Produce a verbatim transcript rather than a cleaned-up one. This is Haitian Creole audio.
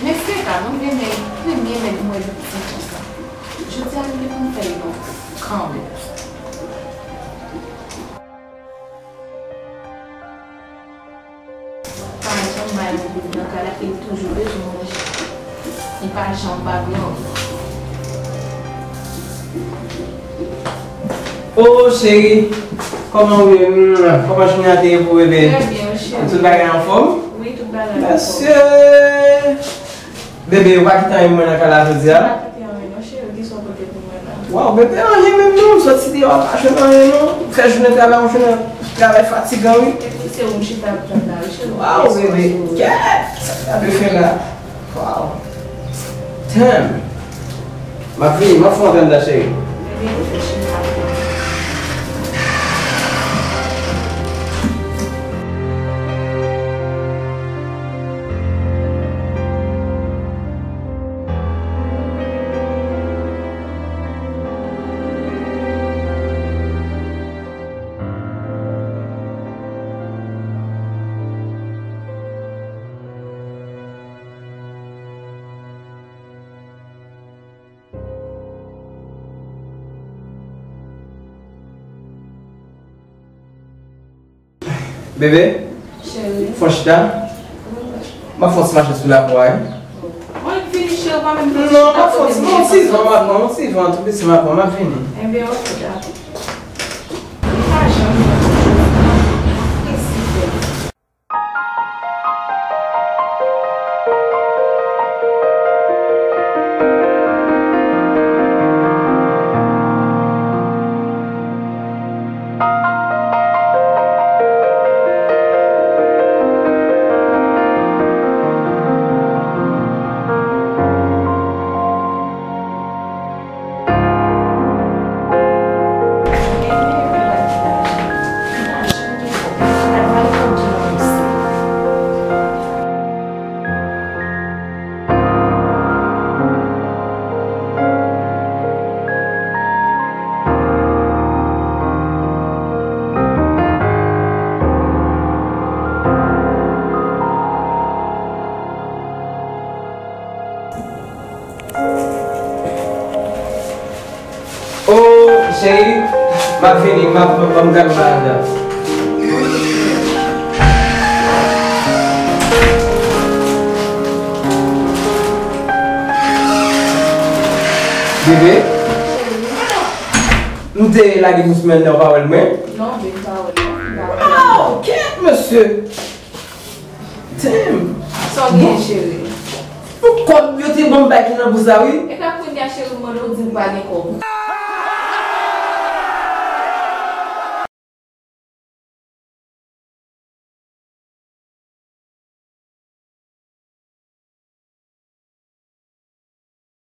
Men se ka, mwen vle men premye nèg mwen di konsa. Jodi a, li pou m fè yon kanmenm. Pa janm bay yon kout nan kay la, e toujou bezwen manje. Li pa janm pa gen anyen. O cheri, kòman ou ye? Kòman jounen an te ye pou bebe? Trè byen, cheri. Tout bagay anfòm? Wi, tout bagay anfòm. Mesye! Bebe, ou pa kite anyen pou mwen nan kay la jodi a? M pa kite anyen non, cheri, kisa w pote pou mwen la? Waw, bebe, anyen menm non, m soti deyò a, m pa jwenn anyen non. M fè jounen travay, yon jounen travay fatigan, wi. Epi se ou m chita ap tann la, wi, cheri. Waw, bebe, kèt! Sa k ta dwe fè la? Waw. Damn! M ap vini, m ap fè yon tann la, cheri. Bebe, ou fè chita ap tann. Bebe? Cheri. Fon chita. M ap fè yon ti mache sou lapou a, wi. Mwen vini, cheri, pa menm fè chita. Non, m ap fè yon ti, yon ti van, m ap pran yon ti van, tou piti, m ap pran, m ap vini. Enben, oke, dakò. Li pa janm nan. Presi, bebe. O, cheri, m ap vini, m ap, m ap, m ap gade w la anndan. Bebe? M te lage bous mwen nan, w pa wè l mwen? Non, bebe, m pa wè l non. M pa wè l. Oh, kèt, mesye! Damn! Sa w gen, cheri? Yon kòb yo te ban m bay ki nan bous la, wi. E pa kounye a, cheri, m mande w di m pa gen kòb.